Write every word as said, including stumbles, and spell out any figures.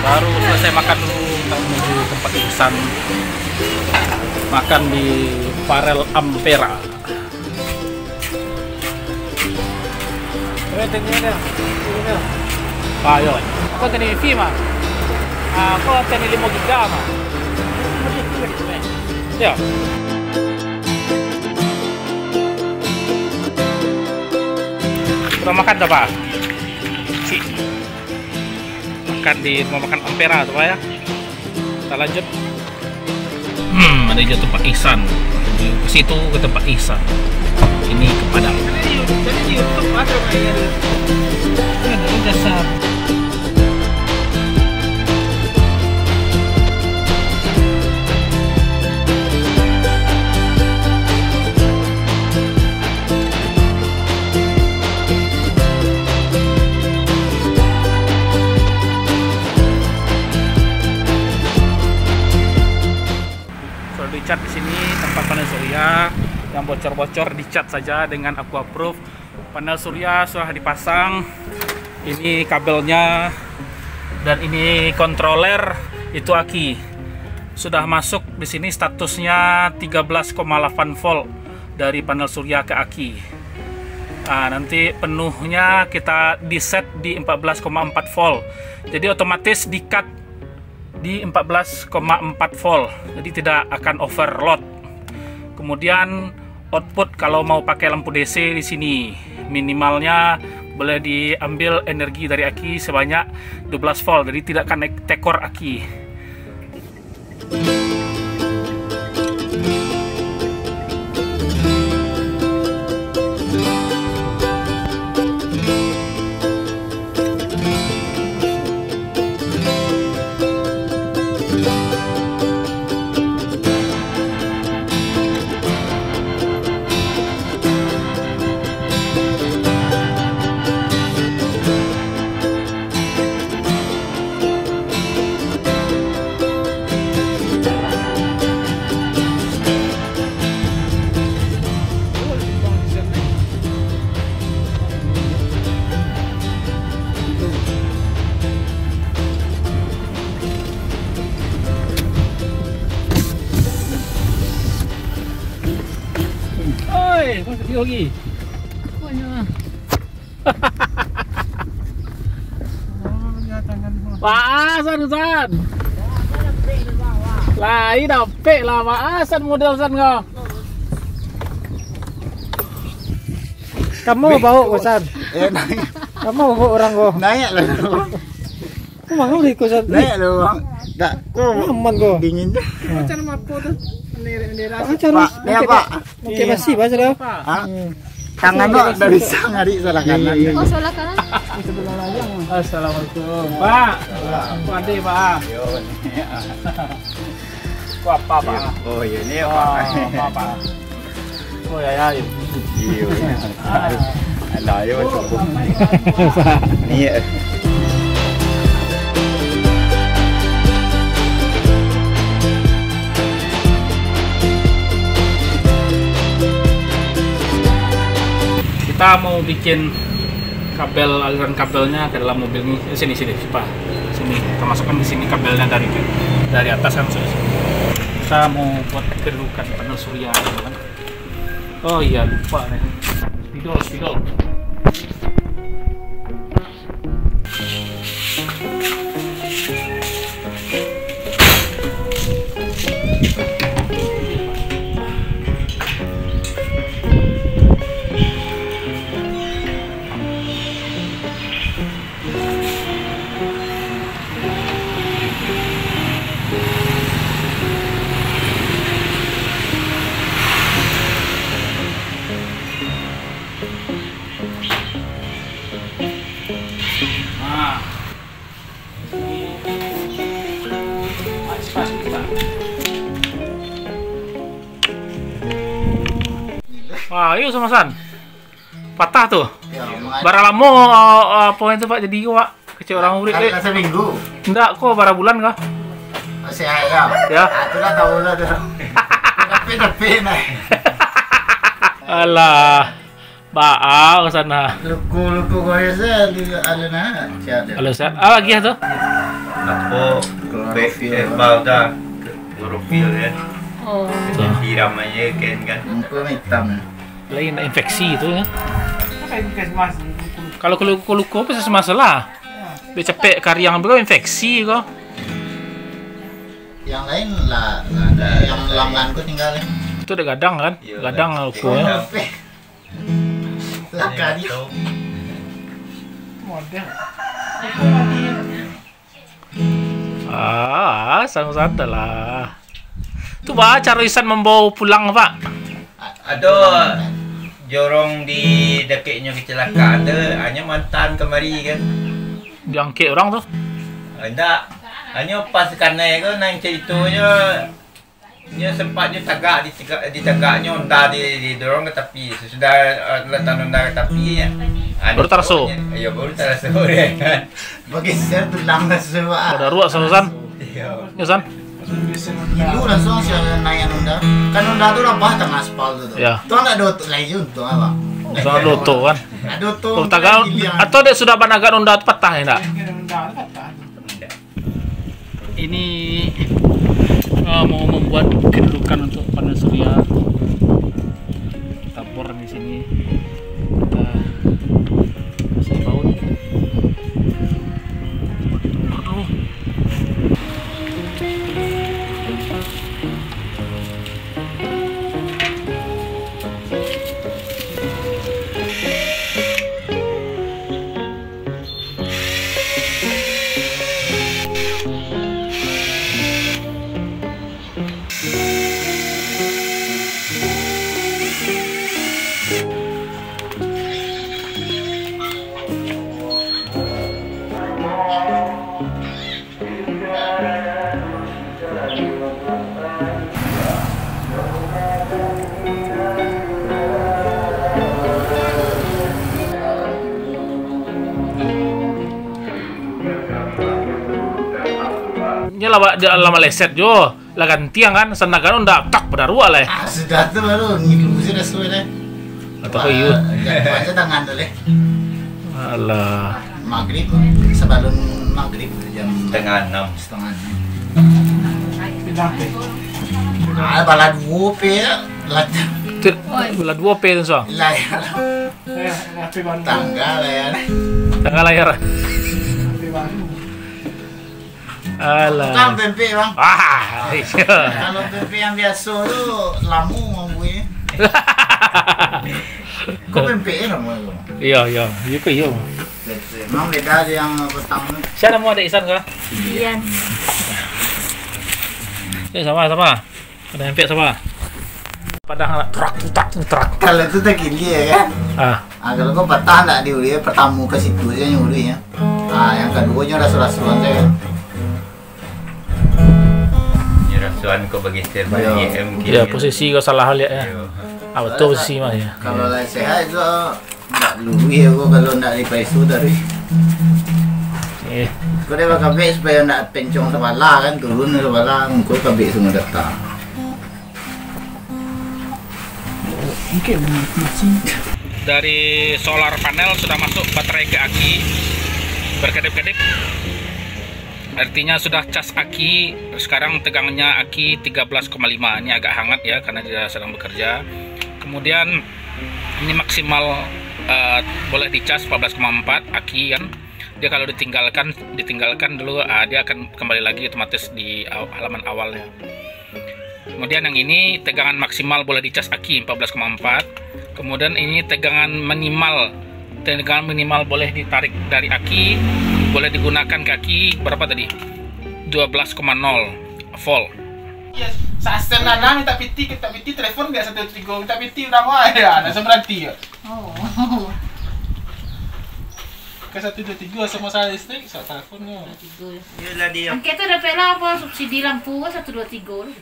Baru selesai makan dulu, kita menuju tempat Ihsan. Makan di Farel Ampera. Ayo. Kau tadi fee mah. Ah, kau tadi lima giga mah. Ya. Kita makan apa? Si. Makan di rumah makan Ampera tu, Pak, ya. Kita lanjut. Hmm, ada juga tempat Ihsan. Ke situ, ke tempat Ihsan. Ini ke Padang. Sudah dicat di sini tempat panel surya, yang bocor-bocor dicat saja dengan aquaproof. Panel surya sudah dipasang. Ini kabelnya dan ini kontroler, itu aki. Sudah masuk di sini statusnya tiga belas koma delapan volt dari panel surya ke aki. Ah, nanti penuhnya kita di set di empat belas koma empat volt. Jadi otomatis di-cut di empat belas koma empat volt. Jadi tidak akan overload. Kemudian output kalau mau pakai lampu D C di sini minimalnya boleh diambil energi dari aki sebanyak dua belas volt. Jadi tidak akan tekor aki. Oi, masuk lagi. Baa San, San. Lai dapek lah, baa San model San ko. Kamu bawa ko, San. Eh, naik. Kamu bawa orang ko. Naik lah. Kok mahal deh, kok, San? Naik lah, Bang. Tak, kok aman ko. Dingin je. Macam apa tu? Bendera, bendera. Pak, ni apa? Oke, masih, Bang, sudah. Hah? Hmm. Tangan awak dah bisa ngarik salah kanan. Iya, iya, iya. Oh, salah kanan. Assalamualaikum, Pak. Waalaikumsalam. Kok ada, Pak? Yo, ni. Kok apa, Pak? Oh, iya, ni apa? Wah, apa, Pak? Oh, ya, ya, ya. Iya, iya. Ah. Alah, ya, betul. Ni, ya. Kita mau bikin kabel, aliran kabelnya ke dalam mobil ni. Eh, sini, sini, coba. Sini, kita masukkan di sini kabelnya dari, dari atas kan, sini, sini. Kita mau buat kedudukan panel surya, gitu kan. Oh iya, lupa nih. Spidol, spidol. Wah, iyo, San. Patah tu. Bara lamo, eh, apo itu, Pak, jadi ko, Pak? Kecek urang murid, Dek. Saminggu. Ndak ko, bara bulan kah? Masih ayam. Ya. Ah, tu lah tahu lah tu. Tapi, tapi, nah. Alah. Baa, San. Luku-luku kau ya, saya di alun, ah. Siap, siap. Halo, San. Ah, lagi ya tu? Apo? Klorofil. Herbal dah. Klorofil, ya. Oh. Jadi siram aja kan, kan. Muka hitam, ya. Lain infeksi tu, ya. Kalau kelu-, luko-luko apa susah masalah. Dia capek kariang apa infeksi ko. Yang lain lah, ada yang lam-lam ko tinggal, ya. Itu ada gadang kan? Iya, gadang luko, ya. Lah kariang. Model. Ah, santai lah. Tu baa caro Isan mambawa pulang, Pak? A-, ado jorong di dakeknyo kecelakaan tu, hanyo mantan kamari kan. Diangkek urang tu? Indak, hanyo pas kanai tu nan caritonyo. Nyo sempat nyo tagak, ditegak, ditegaknyo onda di, didorong ka tapi. Sasudah, eh, latan onda ka tapi, ya. Ah, baru taraso? Iyo, baru taraso deh, kan. Bageser tulang lah sudah. Pada ruak, San? Iyo. Yo, San? Ilu langsung sia naiak onda. Kan onda tu rabah tangah aspal tu, tu. Ya. Tu ndak ado oto lai, untuang, abang. Untuang ado oto, kan? Ado oto. Kalau tagak, atau dek sudah banagan onda tu patah, ya, ndak? Onda tu patah. Ini, eh, mau membuat kedudukan untuk panel surya. Kita bor di sini. Kita kasih baut. Bor dulu. Nyo lah, ba-, di alam maleset jo. Lah gantiang kan, sanaga ndak tak padaruak lah. Ah, sudah tu baru ngilu sudah sudah. Atau kau iyo? Jatuh aja tangan tu leh. Alah. Maghrib, sebelum maghrib jam setengah enam. Setengah enam. Ah, bala duo pe ya. Lah. Tu, bala duo pe tu, so. Lah, ya. Tangga lah ya. Tangga layar. Alah. Bukan pempek, Bang. Ah, iya. Kalau pempek yang biasa tu lamo mambueknyo. Kok pempek ya lamo tu? Iya, iya. Iya ke iya? Memang beda aja yang petang tu. Siapa nama adik Isan kah? Ian. Eh, sama, sama. Ada pempek sama. Padang nak terak, terak, terak. Kalau tu tak gili ya kan? Ah. Ah, kalau kau patah ndak diuli, pertama ke situ saja nyuri ya. Ah, yang kedua nyo rasu-rasuan saja. Nyo rasuan kau bagi setiap hari. Iya. M K. Ya, posisi kau salah lihat ya. Iya. Ah, betul posisi mah ya. Kalau lah sehat tu, ah, ndak luruih aku kalau ndak dipaisu tadi. Eh. Kau dah bakabek supaya ndak pencong sebelah kan, turun sebelah, engkau kabek semua datang. Dari solar panel sudah masuk baterai ke aki, berkedip-kedip. Artinya sudah cas aki. Sekarang tegangnya aki tiga belas koma lima. Ini agak hangat ya, karena dia sedang bekerja. Kemudian ini maksimal, eh, boleh dicas empat belas koma empat aki kan. Dia kalau ditinggalkan, ditinggalkan dulu, ah, dia akan kembali lagi otomatis di aw-, halaman awalnya. Kemudian yang ini tegangan maksimal boleh dicas aki empat belas koma empat. Kemudian ini tegangan minimal. Tegangan minimal boleh ditarik dari aki, boleh digunakan ke aki berapa tadi? Dua belas koma nol volt. Iya, sasen lah, nah, minta piti, minta piti, telepon nggak satu tiga, minta piti berapa? Ya, langsung berhenti ya. Oh. Ke satu dua tiga sama saya listrik, saya telepon ya. Tiga. Iyalah dia. Angket tu dapat lah apa subsidi lampu kan satu dua tiga tu.